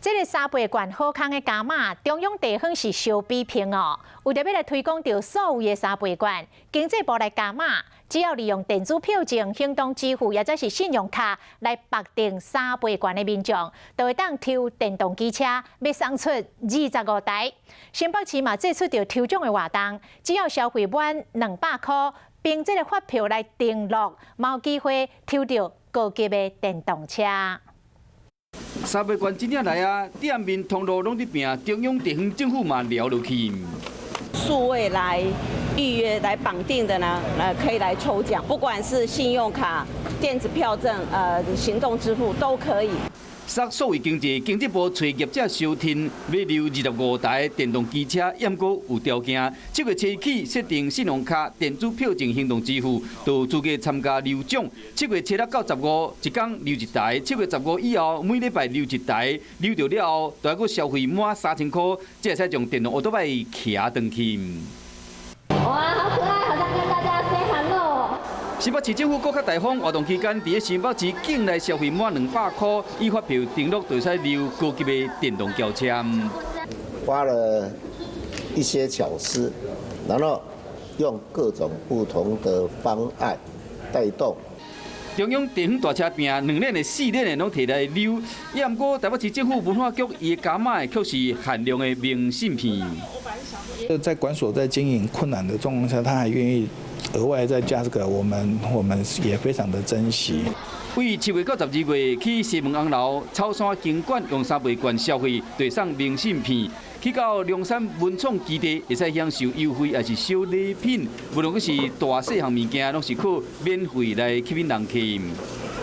這个三倍券好康的加碼，中央地方是相比拼哦。為著欲來推廣著數位的三倍券，經濟部來加碼，只要利用電子票證、行動支付，抑或是信用卡來綁定三倍券的民眾，就會當抽電動機車，欲送出25台。新北市嘛祭出著抽獎的活動，只要消費滿200箍，憑這个發票來登錄，嘛有機會抽著高級的電動車。三倍券真正來啊！店面通路攏佇拚，中央地方政府嘛撩落去。數位來預約來綁定的呢，可以來抽獎，不管是信用卡、電子票證、行動支付都可以。殺數位經濟，經濟部揣業者相聽，欲溜25台電動機車，毋過有條件。7月7起設定信用卡、電子票證、行動支付，就有資格參加溜獎。7月7日到15，一工溜一台；7月15以後，每禮拜溜一台。溜著了後，就愛閣消費滿3000箍，才會使將電動歐多擺騎轉去。哇，好可愛，好像跟大家 say hello。新北市政府閣較大方，活動期間，佇咧新北市境內消費滿200箍，以發票登錄就會使溜高級的電動轎車。花了一些巧思，然後用各種不同的方案帶動。中央地方大車拚，兩輪的、四輪的攏提來溜。也毋過台北市政府文化局伊的加碼的卻是限量的明信片。在館所在經營困難的狀況下，他還願意額外再加這個，我們也非常的珍惜。為7月到12月去西門紅樓草山公館用三倍券消費，就送明信片；去到龍山文創基地，會使享受優惠，抑是小禮品。無論閣是大細項物件，攏是靠免費來吸引人客。